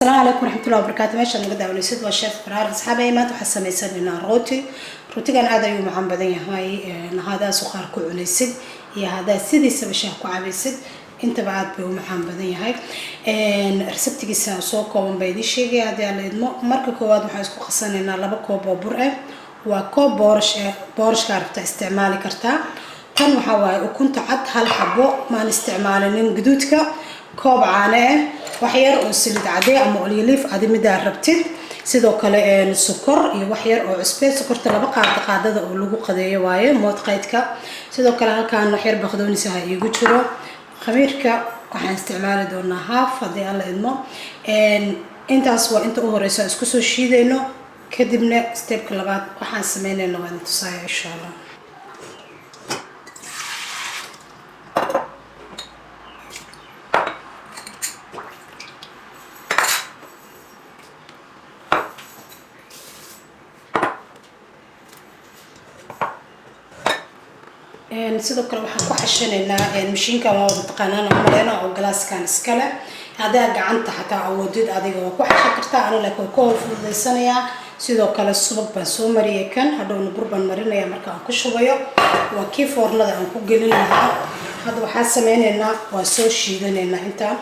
Asalaamu calaykum waraxmatullahi wabarakaatu. Meeshaad naga daawanaysid waa Chef Baraar. Asxaabay, maanta waxaan sameysanaynaa rooti. Rootigan aad ayuu macaan badan yahay. Hadaa suqaar ku cunaysid iyo hadaa sidiisaba shaah ku cabaysid, intaba aad bay u macaan badan yahay. Recipe-giisa soo kooban baa idiin sheegaya haddii aan la idmo. Marka koowaad waxaan isku qasanaynaa 2 koob oo bur ah. Waa koob boorash ah, boorashkaa rabta isticmaali kartaa. Tan waxaa waaye ukunta cad hal xabo, maan isticmaalinin guduudka. Koob caano ah, wax yar oo saliid cadee ama olive, adi midaa rabtid. Sidoo kale sokor iyo wax yar oo cusbe. Sokorta 2 qaado, qaadada oo lagu qadeeyo waaye, moodqaydka. Sidoo kale halkaan wax yar baqdoonisa ha iigu jiro. Khamiirka waxaan isticmaali doonaa half haddii Alla idmo. Intaas waa inta u horeysa isku soo shiidayno. Kadibna step-ka labaad waxaan sameynayna waa idin tusaaya, insha Allah. Sidoo kale waxaan ku xashanaynaa mashiinkan, waa wada taqaanaan maleyna, oo galaaskan iskale. Haddaa gacanta xataa awoodid adiga waa ku xashan kartaa, aniga laakiin waa ku howl fududaysanayaa. Sidoo kale subag baan soo mariyay kan, hadhowna bur baan marinaya marka aan ku shubayo. Waa kii foornada aan ku gelin lahaa. Hadda waxaan sameyneynaa waa soo shiidanaynaa. Intaan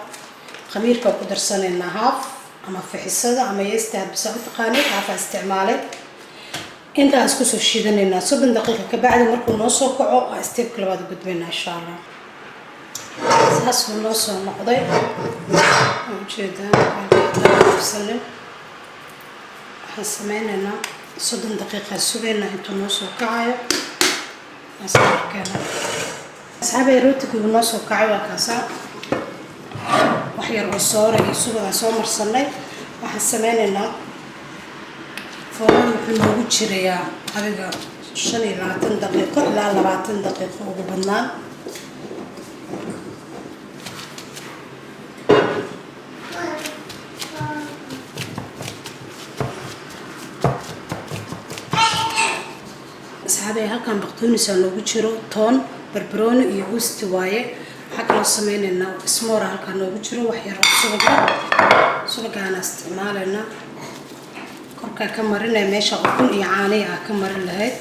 khamiirka ku darsanaynaa half, ama fixisada ama yeesta hadbisa u taqaanid, half aan isticmaalay. Intaan isku soo shiidanaynaa 30 daqiiqa. Kabacdi markuu noo soo kaco waa step-ka labaad u gudbaynaa, insha Allah. Saasuu noo soo noqday, ujeedaan qabsanin. Waxaan sameynaynaa 30 daqiiqa sugaynaa intuu noo soo kacayo. Asarkeena, asxaabay, rootigu noo soo kacay, waa kaasaa. Wax yar oo soora iyo subagaan soo marsanay. Waxaan sameynaynaa foornada wuxuu noogu jirayaa adiga 25 daqiiqo ilaa 20 daqiiqo ugu badnaan. Asxaabay, halkan baqdoonisa noogu jiro, toon, barbarooni iyo usti waaye. Waxaa kaloo sameyneynaa smoora halkaan noogu jiro, wax yar oo subaga. Subagaana isticmaalaynaa, korkaa ka marinaya meesha ukun iyo caanihi ah ka marin lahayd,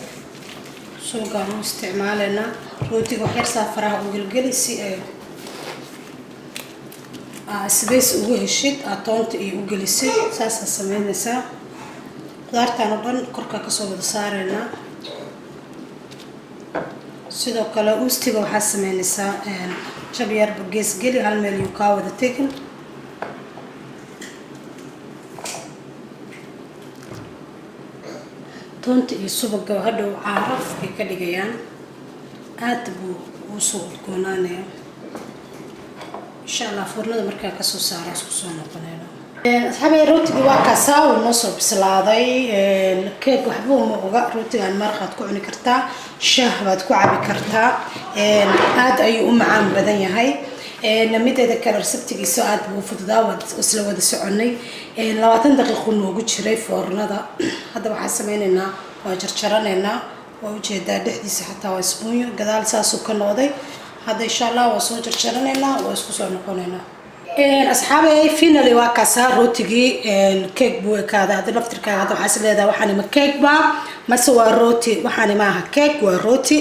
subagaan u isticmaalaynaa. Rootiga wax yar saa faraha u gelgeli si ay space ugu heshid, aad toonta iyo u gelisid. Saasaa sameynaysaa. Qudaartaan oo dhan korkaa kasoo wada saareynaa. Sidoo kale ustiga waxaa sameynaysaa jab yarba gees geli, hal meel yuu kaa wada tegin. Toonta iyo subaga hadhow caaraf bay ka dhigayaan, aad buu uusoo udgoonaanaya, insha Allah. Foornada markaa kasoo saara isku soo noqonayno. Asxaabay, rootigii waa kaasaa, uu noo soo bislaaday. Keeg waxba uma oga rootigan. Maraqaad ku cuni kartaa, shaah baad ku cabi kartaa, aad ayuu u macaan badan yahay. Mideeda kale recipe-giisa aad buu fududaa, waad isla wada soconay. 20 daqiiqu noogu jiray foornada. Hadda waxaan sameyneynaa waa jarjaranaynaa. Waa ujeedaa, dhexdiisa xataa waa isbuunyo, gadaal saasuu ka noqday. Hadda insha Allah waa soo jarjaranaynaa, waa isku soo noqonaynaa. Asxaabay, finally waa kaasaa rootigii. Keeg buu ekaaday. Hadda laftirkaaga hadda waxaa is leedahay, waxaani ma keeg baa mase waa rooti? Waxaani maaha keeg, waa rooti.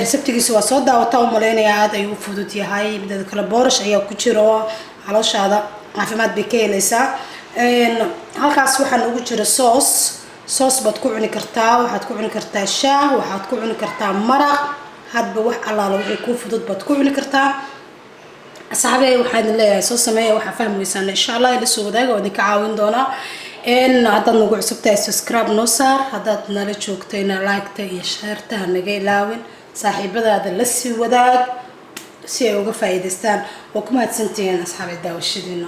Recipe-giisa waa soo daawataa u malaynayaa, aad ayuu u fudud yahay. Mideeda kale boorash ayaa ku jiro, calooshaada caafimaad bay ka helaysaa. Halkaas waxaa noogu jira sauce. Sauce baad ku cuni kartaa, waxaad ku cuni kartaa shaah, waxaad ku cuni kartaa maraq, hadba wax allaala wixii kuu fudud baad ku cuni kartaa. Asxaabey, waxaan idin leeyahay soo sameeya. Waxaa fahmi weysaan insha Allah ila soo wadaaga, waa idinka caawin doonaa. Haddaad nagu cusub tahay, subscribe noo saar. Haddaad nala joogtayna, like-ta iyo share-ta ha naga ilaawin. Saaxiibadaada la sii wadaag si ay uga faa'iidaystaan. Waa ku mahadsantihiin, asxaabay, daawashadiina.